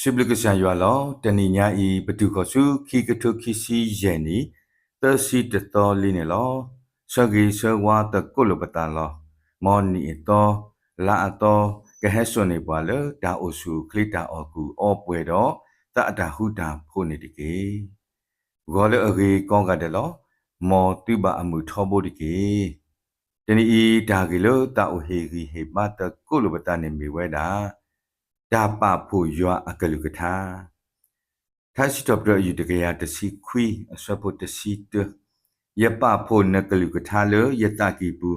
စံးဘျုးကစၢ်ယွၤလီၤ. တနံၤညါအံၤ ပတုၤဃီၤဆူခံကထိခံဆံယဲၢ်နံၣ် သၢဆံတသီလံန့ၣ်လီၤ. ဆၢဂ့ၤဆၢဝါသကိးလိာ်ပသးလီၤ. မ်နံၣ်အသီ လါအသီ ကဟဲစိာ်န့ၢ်ပှၤလၢတၢ်အိၣ်ဆူၣ်အိၣ်ချ့ တၢ်အီၣ်ကူၣ်အီပှဲၤဒီး သးအတၢ်ဃူတၢ်ဖိးန့ၣ်တက့ၢ်. ဂီၤလၢအဂ့ၤကိးဂၤဒဲးလီၤ. မ်သုဘၣ်အမုာ်ထီဘိတက့ၢ်. တနံၤအံၤ တၢ်ဂ့ၢ်လၢသးအိၣ်ဟ့ၣ်ဂံၢ်ဟ့ၣ်ဘါသကိးလိာ်ပသးန့ၣ်မ့ၢ်ဝဲဒၣ် တၢ်ပာ်ဖှိၣ်ယွၤအကလုၢ်ကထါ. ထါစံးထီၣ်ပတြၢၤ ယူၢ်တကယၤတဆံခွံ အဆၢဖိတဆံတၢ, ယပာ်ဖှိၣ်နကလုၢ်ကထါလၢယသးကံၢ်ပူ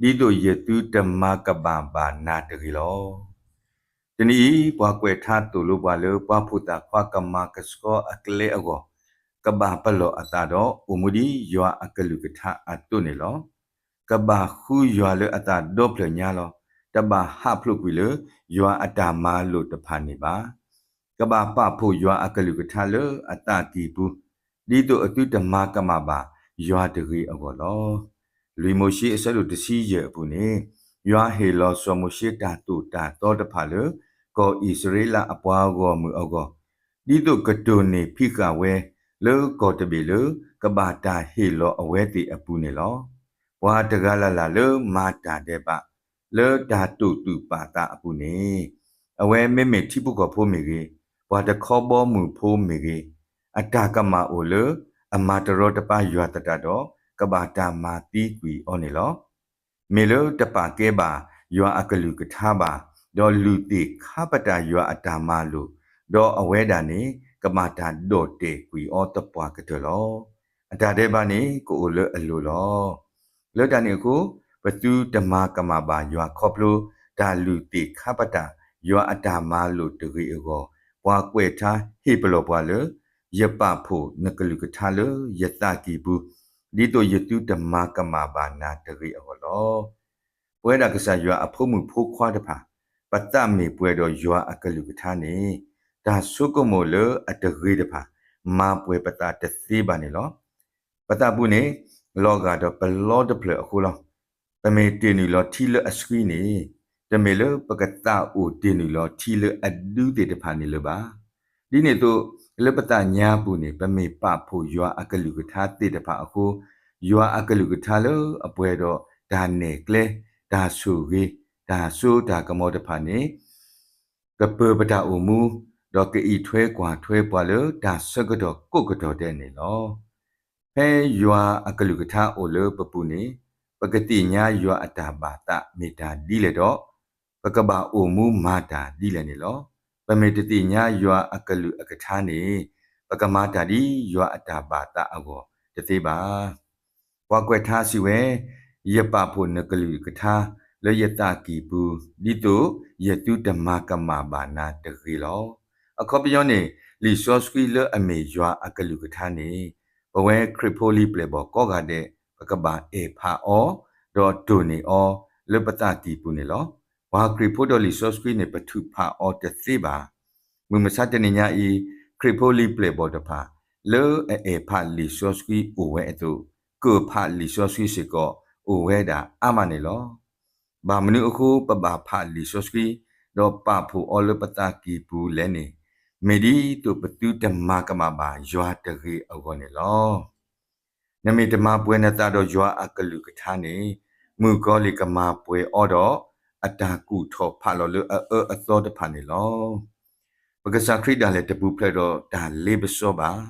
ၤ, ဒ်သိးယသုတမၤကမၣ်ဘၣ်နၤတဂ့ၤလီၤ. တနံၤအံၤ ပှၤကွဲးထါသိၣ်လိပှၤလၢ ပှၤဖိသၣ်ခွါကမၤကဆှီအကျဲအဂီၢ် ကဘၣ်ပလီၢ်အသးဒီး အိၣ်မူဒ်ယွၤအကလုၢ်ကထါအသိးန့ၣ်လီၤ. ကဘၣ်ဃုယွၤလၢအသးဒီဖျၢၣ်ညါလီၤ. တဘၣ်ဟးဖျိးကွံာ်လၢ ယွၤအတၢ်မၤလိာ်တဖၣ်န့ၣ်ဘၣ်. ကဘၣ်ပာ်ဖှိၣ်ယွၤအကလုၢ်ကထါလၢအသးကံၢ်ပူၤ, ဒ်သိးအသုတမၤကမၣ်ဘၣ်ယွၤတဂ့ၤအဂီၢ်လီၤ. လွံၢ်မိၤၡ့အဆၢဒိၣ်တဆံယဲၢ်အပူၤန့ၣ်, ယွၤဟ့ၣ်လီၤစီၤမိၤၡ့တၢ်သိၣ်တၢ်သီတဖၣ်လၢ ကီၢ်အံၣ်စရ့လးအပှၤဂီၢ်မုၢ်အဂီၢ်, ဒ်သိးကတိၢ်န့ၢ်ဖံးဃာ်ဝဲ လၢကီၢ်တဘ့ၣ်လၢ ကဘၣ်တၢ်ဟ့ၣ်လီၤအဝဲသ့ၣ်အပူၤန့ၣ်လီၤ. ပှၤတဂၤလၢ်လၢ်လၢမၤတၢ်ဒဲးဘး လၢတၢ်တိာ်တူာ်ပာ်သးအပူၤန့ၣ်, အဝဲမ့မ့ၢ်ထံဖိကီၢ်ဖိမ့ၢ်ဂ့ၤ, ပှၤတခီဘီမုၢ်ဖိမ့ၢ်ဂ့ၤ, အတၢ်ကမၣ်အိၣ်လၢ အမၤတရီတပါယွၤသတးဒီး ကဘၣ်တၢ်မၤသံကွံာ်အီၤန့ၣ်လီၤ. မ့ၢ်လၢတပာ်ကဲဘၣ်ယွၤအကလုၢ်ကထါဘၣ်, ဒီးလုၢ်သ့ၣ်ခါပတာ်ယွၤအတၢ်မၤလိာ်, ဒီးအဝဲဒၣ်န့ၣ် ကဘၣ်တၢ်ဒီၣ်တဲာ်ကွံာ်အီၤသပှၢ်ကတၢၢ်လီၤ. အတၢ်ဒဲးဘးန့ၣ် ကအိၣ်လၢအလိၤလီၤ. လၢတၢ်န့ၣ်အဃိ, ပသုတမၤကမၣ်ဘၣ်ယွၤခီဖျိ တၢ်လုၢ်သ့ၣ်ခါပတာ် ယွၤအတၢ်မၤလိာ်တဂ့ၤအဂီၢ်, ပှၤကွဲးထါဟ့ၣ်ပလီၢ်ပှၤလၢ ယပာ်ဖှိၣ်နကလုၢ်ကထါလၢယသးကံၢ်ပူၤ, ဒ်သိးယသုတမၤကမၣ်ဘၣ်နၤတဂ့ၤအဂီၢ်လီၤ. ပဝဲဒၣ်ကစၢ်ယွၤအဖိမုၣ်ဖိခွါတဖၣ်, ပသးမ့ၢ်ပှဲၤဒီးယွၤအကလုၢ်ကထါန့ၣ်, တၢ်ဆိကမိၣ်လၢအတဂ့ၤတဖၣ် မၤပှဲၤပသးတသ့ဘၣ်န့ၣ်လီၤ. ပသးပူၤန့ၣ် လီၤဂာ်ဒီးပလီတဖျၢၣ်အဃိလီၤ. ပမ့ၢ်တ့ၢ်နုာ်လီၤထံလၢအဆှံန့ၣ်, တမ့ၢ်လၢပကသးအိၣ်တ့ၢ်နုာ်လီၤထံလၢအဒုးသ့ၣ်တဖၣ်န့ၣ်လၢၤဘၣ်. ဒ်န့ၣ်အသိး, လၢပသးညါပူၤန့ၣ် ပမ့ၢ်ပာ်ဖှိၣ်ယွၤအကလုၢ်ကထါသ့ၣ်တဖၣ်အဃိ, ယွၤအကလုၢ်ကထါလၢအပှဲၤဒီးတၢ်နဲၣ်ကျဲ, တၢ်ဆိၣ်ဂ့ၤ, တၢ်စိတၢ်ကမီၤတဖၣ်န့ၣ် ကပၢၤပတၢ်အိၣ်မူ, ဒီးကအံးထွဲကွၢ်ထွဲပှၤလၢတၢ်ဆၢကတီၢ်ကိးကတီၢ်ဒဲးန့ၣ်လီၤ. ဖဲယွၤအကလုၢ်ကထါအိၣ်လၢပပူၤန့ၣ်, ပကသ့ၣ်ညါယွၤအတၢ်ဘၣ်သးမ့ၢ်တၢ်ဒ်လဲၣ်ဒီး, ပကဘၣ်အိၣ်မူမၤတၢ်ဒ်လဲၣ်န့ၣ်လီၤ. ပမ့ၢ်တသ့ၣ်ညါယွၤအကလုၢ်အကထါန့ၣ်, ပကမၤတၢ်ဒ်ယွၤအတၢ်ဘၣ်သးအဂီၢ်တသ့ဘၣ်. ပှၤကွဲးထါစံးဝဲ, ယပာ်ဖှိၣ်နကလုၢ်ကထါ လၢယသးကံၢ်ပူၤ, ဒ်သိးယသုတမၤကမၣ်ဘၣ်နၤတဂ့ၤလီၤ. အခီပညီန့ၣ်, လံာ်စီဆှံလၢအမ့ၢ်ယွၤအကလုၢ်ကထါန့ၣ်, ပဝဲခရံာ်ဖိလံာ်ပျဲၢ်ဘီၣ်ကိးဂၤဒဲး ပကဘၣ်အဲၣ်ဖးအီၤ, ဒီးတိၢ်န့ၢ်အီၤလၢပသးကံၢ်ပူၤန့ၣ်လီၤ. ပှၤခရံာ်ဖိဒီးလံာ်စီဆှံန့ၣ် ပထုးဖးအီၤတသ့ဘၣ်. မုၢ်မဆါတနံၤညါအံၤ, ခရံာ်ဖိလံာ်ပျဲၢ်ဘီၣ်တဖၣ် လၢအအဲၣ်ဖးလံာ်စီဆှံအိၣ်ဝဲအသိး, ကၢၣ်ဖးလံာ်စီဆှံစ့ၢ်ကီး အိၣ်ဝဲဒၣ်အါမးန့ၣ်လီၤ. ဘၣ်မနုၤအဃိပဘၣ်ဖးလံာ်စီဆှံ, ဒီးပာ်ဖှိၣ်အီၤလၢပသးကံၢ်ပူၤလဲၣ်န့ၣ်, မ့ၢ်ဒ်သိးပသုတမၤကမၣ်ဘၣ်ယွၤတဂ့ၤအဂီၢ်န့ၣ်လီၤ. နမ့ၢ်တမၤပှဲၤနသးဒီးယွၤအကလုၢ်ကထါန့ၣ်, မုၣ်ကီၤလံၢ်ကမၤပှဲၤအီၤဒီး အတၢ်ကူၣ်ထီၣ်ဖးလီၤလၢအအၢအသီတဖၣ်န့ၣ်လီၤ. ပကစၢ်ခရံာ်ဒၣ်လဲာ်တပူၤဖျဲးဒီးတၢ်လ့ပစီဘၣ်.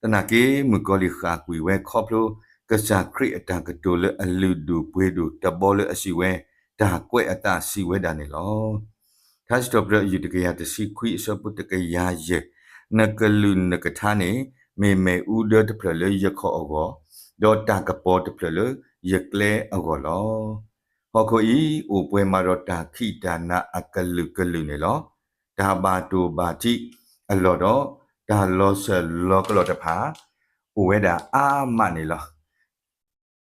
သနာ်က့ မုၣ်ကီၤလံၢ်ဃၣ်ကွံာ်ဝဲခီဖျိ ကစၢ်ခရံာ်အတၢ်ကတိၤလၢအလုၢ်ဒိၣ်ပှ့ၤဒိၣ်တဘီလၢအစံးဝဲ, တၢ်ကွဲးအသးစံးဝဲဒၣ်န့ၣ်လီၤ. ထါစံးထီၣ်ပတြၢၤ အယူၢ်တကယၤတဆံခွံ အဆၢဖိတကယၤယဲၢ်, နကလုၢ်နကထါန့ၣ် မ့ၢ်မ့ၣ်အူဒၢတဖျၢၣ်လၢယခီၣ်အဂီၢ်, ဒီးတၢ်ကပီၤတဖျၢၣ်လၢယကျဲအဂီၢ်လီၤ. ဟီၣ်ခိၣ်အံၤ အိၣ်ပှဲၤမးဒီးတၢ်ခံးတၢ်နၤအကလုာ်ကလုာ်န့ၣ်လီၤ. တၢ်ဘၣ်တိၢ်ဘၣ်ထံးအလီၢ်ဒီး တၢ်လီၤစၢၤလီၤကလီၢ်တဖၣ် အိၣ်ဝဲဒၣ်အါမးန့ၣ်လီၤ.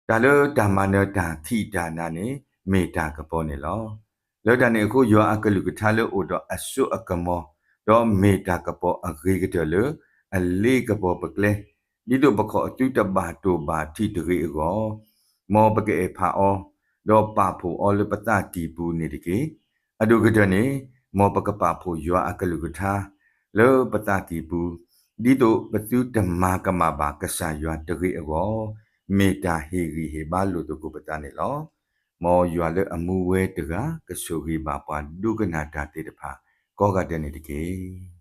တၢ်လၢတၢ်မၤနၢၤတၢ်ခံးတၢ်နၤန့ၣ် မ့ၢ်တၢ်ကပီၤန့ၣ်လီၤ. လၢတၢ်န့ၣ်အဃိ ယွၤအကလုၢ်ကထါလၢအိၣ်ဒီးအစိအကမီၤ, ဒီးမ့ၢ်တၢ်ကပီၤအဂ့ၤကတၢၢ်လၢ အလ့ကပီၤပကျဲ, ဒ်သိးပခီၣ်အသုတဘၣ်တိၢ်ဘၣ်ထံးတဂ့ၤအဂီၢ်, မ်ပကအဲၣ်ဖးအီၤ, ဒီးပာ်ဖှိၣ်အီၤလၢပသးကံၢ်ပူၤန့ၣ်တက့ၢ်. အဒိၣ်ကတၢၢ်န့ၣ်, မ်ပကပာ်ဖှိၣ်ယွၤအကလုၢ်ကထါ လၢပသးကံၢ်ပူၤ, ဒ်သိးပသုတမၤကမၣ်ဘၣ်ကစၢ်ယွၤတဂ့ၤအဂီၢ်, မ့ၢ်တၢ်ဟ့ၣ်ဂံၢ်ဟ့ၣ်ဘါလိာ်သကိးပသးန့ၣ်လီၤ. မ်ယွၤလၢအမူဝဲတဂၤ ကဆိၣ်ဂ့ၤဘၣ်ပှၤဒိကနၣ်တၢ်သ့ၣ်တဖၣ် ကိးဂၤဒဲးန့ၣ်တက့ၢ်.